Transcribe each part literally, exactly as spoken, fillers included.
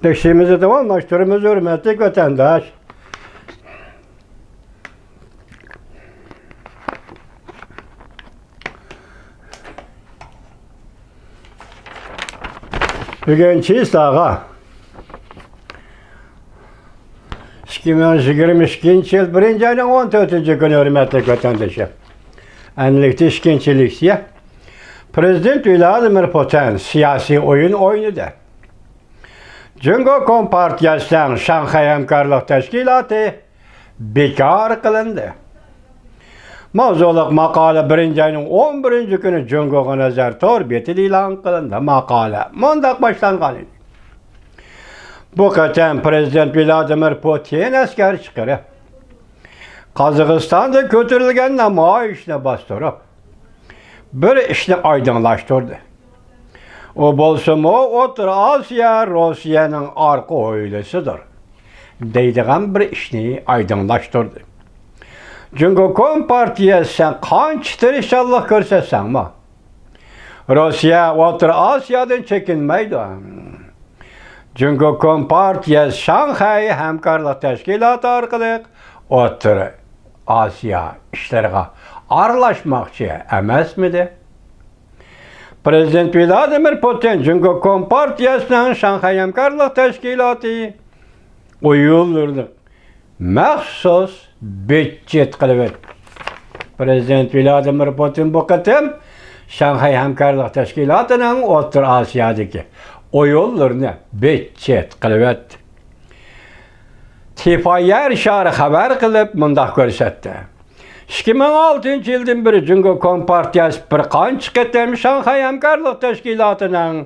تەكشىمىزنى داۋاملاشتۇرىمىز، ھۆرمەتلىك ۋەتەنداش. بۈگۈن چىسلاغا ئىككى مىڭ يىگىرمە ئىككىنچى يىل بىرىنچى ئاينىڭ ئون تۆتىنچى كۈنى، ھۆرمەتلىك ۋەتەندىشىم. ئەنلىكتە ئىككىنچى لېكسىيە. پرېزىدېنت ۋلادىمىر پۇتىن سىياسىي ئويۇن ئوينىدى. جۇڭگو كومپارتىيەسىنىڭ شاڭخەي ھەمكارلىق تەشكىلاتى بىكار قىلىندى. ماۋزۇلۇق ماقالە بىرىنچى ئاينىڭ ئون بىرىنچى كۈنى جۇڭگوغا نەزەر تور بېتىدە ئېلان قىلىندى. ماقالە مۇنداق باشلانغان ئىدى. بۇ قېتىم پرېزىدېنت ۋلادىمىر پۇتىن ئەسكەر چىقىرىپ، قازاقىستاندا كۆتۈرۈلگەن نامايىشنى باستۇرۇپ، بىر ئىشنى ئايدىڭلاشتۇردى. ئۇ بولسىمۇ ئوتتۇرا ئاسىيا روسىيەنىڭ ئارقا ھويلىسىدۇر، دەيدىغان بىر ئىشنى ئايدىڭلاشتۇردى. جۇڭگو كومپارتىيەسى، سەن قانچە تىرىشچانلىق كۆرسەتسەڭمۇ، روسىيە ئوتتۇرا ئاسىيادىن چېكىنمەيدۇ. جۇڭگو كومپارتىيەسى شاڭخەي ھەمكارلىق تەشكىلاتى ئارقىلىق ئوتتۇرا ئاسىيا ئىشلىرىغا ئارىلاشماقچى ئەمەسمىدى؟ پرېزىدېنت ۋلادىمىر پۇتىن جۇڭگو كومپارتىيەسىنىڭ شاڭخەي ھەمكارلىق تەشكىلاتى ئويۇنلىرىنى مەخسۇس بىتچېت قىلىۋەتتى. پرېزىدېنت ۋلادىمىر پۇتىن بۇ قېتىم شاڭخەي ھەمكارلىق تەشكىلاتىنىڭ ئوتتۇرا ئاسىيادىكى ئويۇنلىرىنى بىتچېت قىلىۋەتتى. تىفا يەر شارى خەۋەر قىلىپ مۇنداق كۆرسەتتى: ئىككى مىڭ ئالتىنچى يىلدىن بېرى جۇڭگو كومپارتىيەسى بىر قانچە قېتىم شاڭخەي ھەمكارلىق تەشكىلاتىنىڭ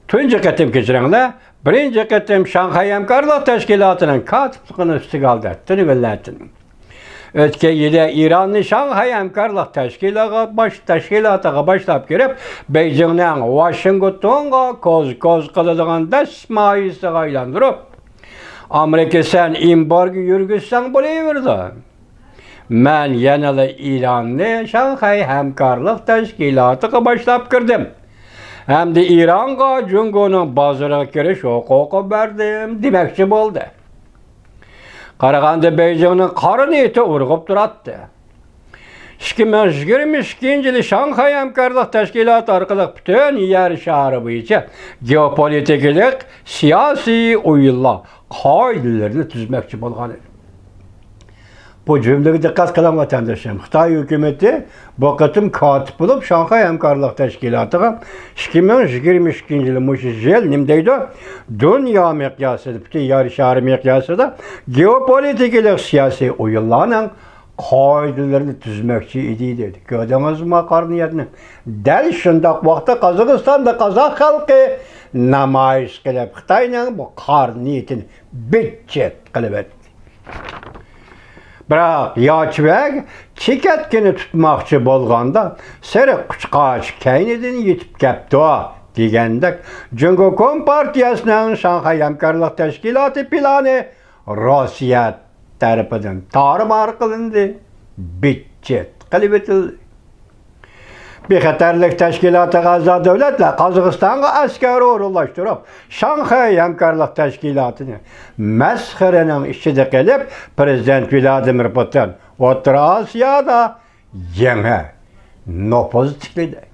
تۇنجى قېتىم، كەچۈرۈڭلار، بىرىنچى قېتىم شاڭخەي ھەمكارلىق تەشكىلاتىنىڭ كاتىپلىقىنى ئۈستىگە ئالدى. تۈنۈگۈنلەتىن. ئۆتكەن يىلى ئىراننى شاڭخەي ھەمكارلىق تەشكىلاتىغا باش-، تەشكىلاتىغا باشلاپ كىرىپ، بېيجىڭنىڭ ۋاشىنگتونغا كوز-كوز قىلىدىغان دەسمايىسىغا ئايلاندۇرۇپ، ئامېرىكا سەن ئېمبارگو يۈرگۈزسەڭ بولۇۋېرىدۇ. مەن يەنىلا ئىراننى شاڭخەي ھەمكارلىق تەشكىلاتىغا باشلاپ كىردىم ھەمدە ئىرانغا جۇڭگونىڭ بازىرىغا كىرىش ھوقۇقى بەردىم دېمەكچى بولدى. قارىغاندا بېيجىڭنىڭ قارا نىيىتى ئۇرغۇپ تۇراتتى. ئىككى مىڭ يىگىرمە ئىككىنچى يىلى شاڭخەي ھەمكارلىق تەشكىلاتى ئارقىلىق پۈتۈن يەر شارى بويىچە گېئوپولىتىكىلىق سىياسىي ئويۇنلار قائىدىلىرىنى تۈزمەكچى بولغان ئىدى. بۇ جۈملىگە دىققەت قىلىڭ، ۋەتەندىشىم. خىتاي ھۆكۈمىتى بۇ قېتىم كاتىپ بولۇپ شاڭخەي ھەمكارلىق تەشكىلاتىغا ئىككى مىڭ يىگىرمە ئىككىنچى يىلى، مۇشۇ يىل نېمە دەيدۇ؟ دۇنيا مىقياسىدا، پۈتۈن يەر شارى مىقياسىدا گېئوپولىتىكىلىق سىياسىي ئويۇنلارنىڭ قائىدىلىرىنى تۈزمەكچى ئىدى، دېدى. كۆردىڭىزمۇ قارا نىيەتنى؟ دەل شۇنداق ۋاقىتتا قازاقىستاندا قازاق خەلقى نامايىش قىلىپ، خىتاينىڭ بۇ قارا نىيىتىنى بىتچېت قىلىۋەتتى. بىراق ياچۋەگ چېكەتكىنى تۇتماقچى بولغاندا، سېرىق قۇشقاچ كەينىدىن يېتىپ كەپتۇ دېگەندەك، جۇڭگو كومپارتىيەسىنىڭ شاڭخەي ھەمكارلىق تەشكىلاتى پىلانى روسىيە تەرىپىدىن تارمار قىلىندى، بىتچېت قىلىۋېتىلدى. بىخەتەرلىك تەشكىلاتىغا ئەزا دۆلەتلەر قازاقىستانغا ئەسكەر ئورۇنلاشتۇرۇپ، شاڭخەي ھەمكارلىق تەشكىلاتىنى مەسخىرىنىڭ ئىچىدە قېلىپ، پرېزىدېنت ۋلادىمىر پۇتىن ئوتتۇرا ئاسىيادا يېڭى نوپۇز تىكلىدى.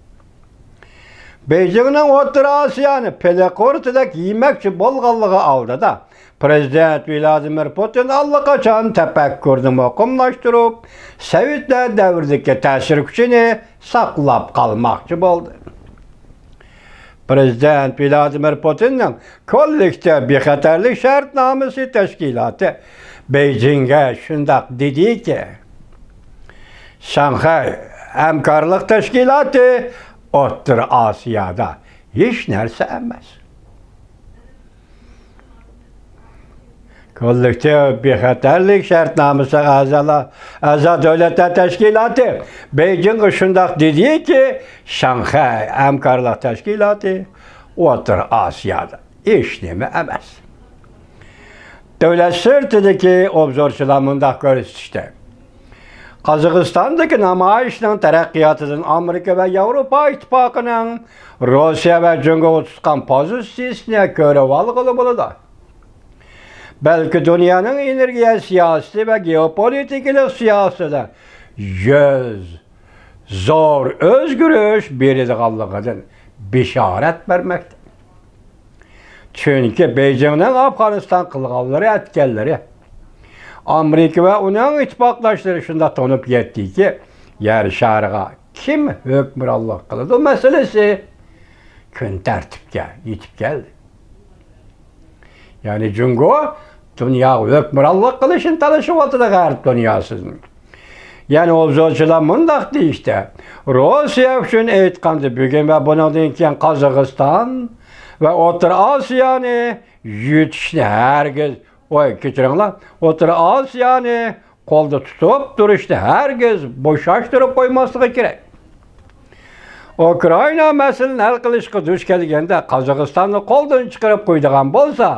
بېيجىڭنىڭ ئوتتۇرا ئاسىيانى پىلە قۇرتىدەك يېمەكچى بولغانلىقى ئالدىدا، پرېزىدېنت ۋلادىمىر پۇتىن ئاللىقاچان تەپەككۇرنى مۇقىملاشتۇرۇپ، سوۋېتلار دەۋرىدىكى تەسىر كۈچىنى ساقلاپ قالماقچى بولدى. پرېزىدېنت ۋلادىمىر پۇتىننىڭ كوللېكتىپ بىخەتەرلىك شەرتنامىسى تەشكىلاتى بېيجىڭگە شۇنداق دېدىكى، شاڭخەي ھەمكارلىق تەشكىلاتى ئوتتۇرا ئاسىيادا ھېچ نەرسە ئەمەس. كوللېكتىپ بىخەتەرلىك شەرتنامىسىغا ئەزالار، ئەزا دۆلەتلەر تەشكىلاتى بېيجىڭغا شۇنداق دېدىكى، شاڭخەي ھەمكارلىق تەشكىلاتى ئوتتۇرا ئاسىيادا ھېچنېمە ئەمەس. دۆلەت سىرتىدىكى ئوبزورچىلار مۇنداق كۆرسىتىشتە، قازاقىستاندىكى نامايىشنىڭ تەرەققىياتىدىن ئامېرىكا ۋە ياۋروپا ئىتتىپاقىنىڭ روسىيە ۋە جۇڭگوغا تۇتقان پوزىتسىيىسىنى كۆرۈۋالغىلى بولىدۇ. بەلكى دۇنيانىڭ ئېنېرگىيە سىياسىتى ۋە گېئوپولىتىكىلىق سىياسىتىدە يۈز زور ئۆزگىرىش بېرىدىغانلىقىدىن بېشارەت بەرمەكتە. چۈنكى بېيجىڭنىڭ ئافغانىستان قىلغانلىرى، ئەتكەنلىرى ئامېرىكا ۋە ئۇنىڭ ئىتتىپاقداشلىرى شۇنداق تونۇپ يەتتىكى، يەر شارىغا كىم ھۆكۈمرانلىق قىلىدۇ مەسىلىسى كۈن تەرتىپكە يېتىپ كەلدى. يەنى جۇڭگو دۇنياغا ھۆكۈمرانلىق قىلىشنى تالىشىۋاتىدۇ غەرب دۇنياسىدىن. يەنى ئوبزورچىلار مۇنداق دېيىشتە، روسىيە ئۈچۈن ئېيتقاندا، بۈگۈن ۋە بۇنىڭدىن كېيىن قازاقىستان ۋە ئوتتۇرا ئاسىيانى يۇتۇشنى ھەرگىز، ۋاي، كەچۈرۈڭلار، ئوتتۇرا ئاسىيانى قولدا تۇتۇپ تۇرۇشنى ھەرگىز بوشاشتۇرۇپ قويماسلىقى كېرەك. ئۇكرائىنا مەسىلىنى ھەل قىلىشقا دۇچ كەلگەندە، قازاقىستاننى قولدىن چىقىرىپ قويىدىغان بولسا،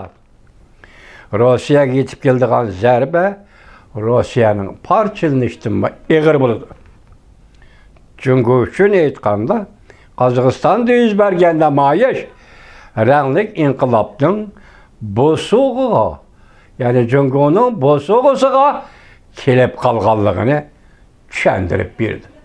روسىيەگە يېتىپ كېلىدىغان زەربە روسىيەنىڭ پارچىلىنىشىدىنمۇ ئېغىر بولىدۇ. جۇڭگو ئۈچۈن ئېيتقاندا، قازاقىستاندا يۈز بەرگەن نامايىش رەڭلىك ئىنقىلابنىڭ بوسۇغىغا، يەنى جۇڭگونىڭ بوسۇغىسىغا كېلىپ قالغانلىقىنى چۈشەندۈرۈپ بېرىدۇ.